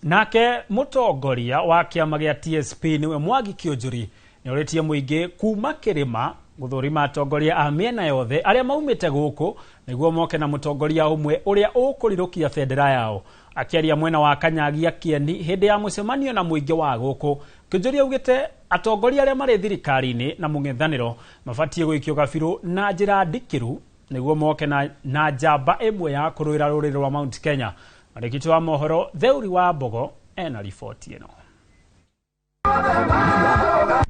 Nake mũtongoria wa kĩama gĩa TSP nĩwe Mwangi Kĩũnjũri nĩorĩtie mũingĩ kuma kĩrĩma gũthũrima atongoria a mĩena yothe arĩa maumĩte gũkũ nĩguo moke na mũtongoria ũmwe ũrĩa ũkũrirũkia bendera yao. Akĩaria mwena wa Kanyagia Kĩeni hĩndĩ ya mũcemanio na mũingĩ wa gũkũ, Kĩũnjũri augĩte atongoria arĩa marĩ thirikari-inĩ na mũng'ethanĩro mabatiĩ gũikio gabirũ na njĩra ndikĩru nĩguo moke na njamba ĩmwe ya kũrũĩra rũrĩrĩ rwa Mount Kenya. Mwandĩki wa mohoro Theuri wa Mbogo ena riboti ĩno.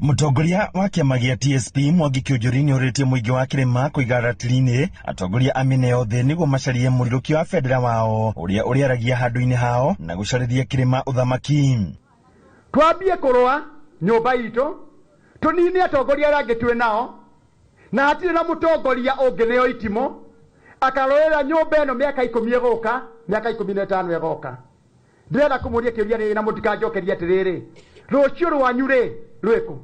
Mũtongoria wa kĩama gĩa TSP Mwangi Kĩũnjũri nĩorĩtie mũingĩ wa kĩrĩma kũiga ratiri-inĩ atongoria a mĩena yothe nĩguo macarie mũrirũkio wa bendera wao ũrĩa ũrĩaragia handũ-inĩ hao na gũcarĩria kĩrĩma ũthamaki. Twambie kũrũa nyũmba itũ tũnine atongoria arĩa angĩ twĩ nao na hatirĩ na mũtongoria ũngĩneo itimũ akarũĩra nyũmba ĩno mĩaka 10 ĩgũka, mĩaka 15 ĩgoka. Ndĩrenda kũmũria kĩũria rĩrĩ na mũtikanjokerie atĩrĩrĩ, rũciũ rwanyu rĩ rwĩkũ?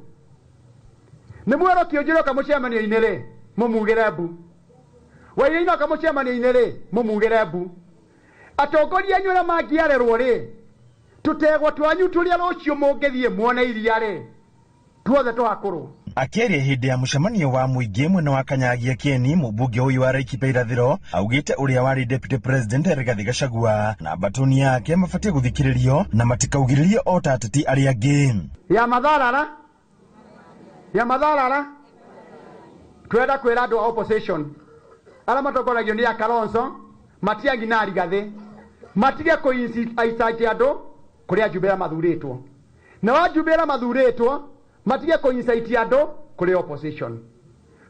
Nĩ mwerwo Kĩũnjũri oka mũcemanio-inĩ rĩ mũmugĩre mbu, Wainaina oka mũcemanio-inĩ rĩ mũmugĩre mbu. Atongoria anyu arĩa mangĩarerwo rĩ, tũtegwa twanyu tũrĩa rũciũ mũngĩthiĩ muone iria rĩ, tuothe tũhakũrwo. Akĩaria hĩndĩ ya mũcemanio wa mũingĩ mwena wa Kanyagia Kĩeni, mũmbunge ũyũ wa Laikipia Irathĩro augĩte ũrĩa warĩ Deputy President Rigathi Gachagua na mbatũni yake mabatiĩ gũthikĩrĩrio na matikaugĩrĩrio o ta ateti arĩa angĩ. Ya matharara, ya matharara, twenda kwĩra andũ a opposition arĩa matongoragio nĩ Kalonzo, Matiang'i na Rigathi matige kũ-incite andũ kũrĩ ajumbe arĩa mathurĩtwo, na ajumbe arĩa mathurĩtwo matige kũ-incite andũ kũrĩ opposition.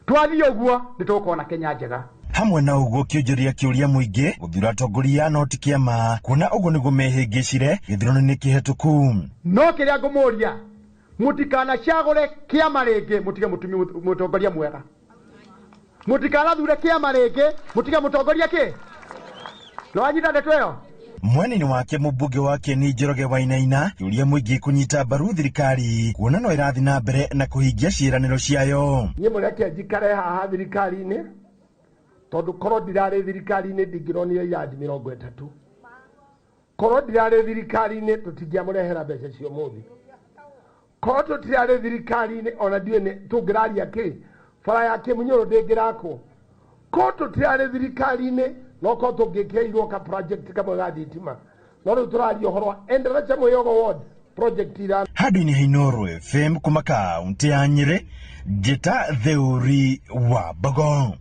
Twathiĩ ũguo nĩ tũkona Kenya njega. Hamwe na ũguo Kĩũnjũri akĩũria mũingĩ gũthura atongoria no ti kĩama, kuona ũguo nĩguo mehĩngĩcire gĩthurano-inĩ kĩhetũku. No kĩrĩa ngũmũria, mũtikanacagũre kĩama rĩngĩ, mũtige mũtongoria mwega. Mũtikanathure kĩama rĩngĩ, mũtige mũtongoria kĩ? No wanyita ndeto ĩyo? Mwena-inĩ wake mũmbunge wa Kĩeni Njoroge Wainaina kĩũria mũingĩ kũnyita mbaru thirikari kuona no ĩrathiĩ na mbere na kũhingia ciĩranĩro ciayo. Niĩ mũreke njikare haha thirikari-inĩ tondũ korwo ndirarĩ thirikari-inĩ ndingĩronire irathi 30. Korwo ndirarĩ thirikari-inĩ tũtingĩamũrehera mbeca cia ũmũthĩ. Korwo tũtirarĩ thirikari-inĩ ona ndiũĩ nĩ tũngĩraria kĩ, bara ya Kĩmunyũrũ ndĩngĩrakwo. Korwo tũtirarĩ thirikari-inĩ no korwo tũngĩkĩirwo ka project kamwe ga thitima. No rĩu tũraria ũhoro wa Endarasha Mwĩyogo Ward project ira. Handũ-inĩ ha Inooro FM kuma kaunti ya Nyĩrĩ, njĩta Theuri wa Mbogo.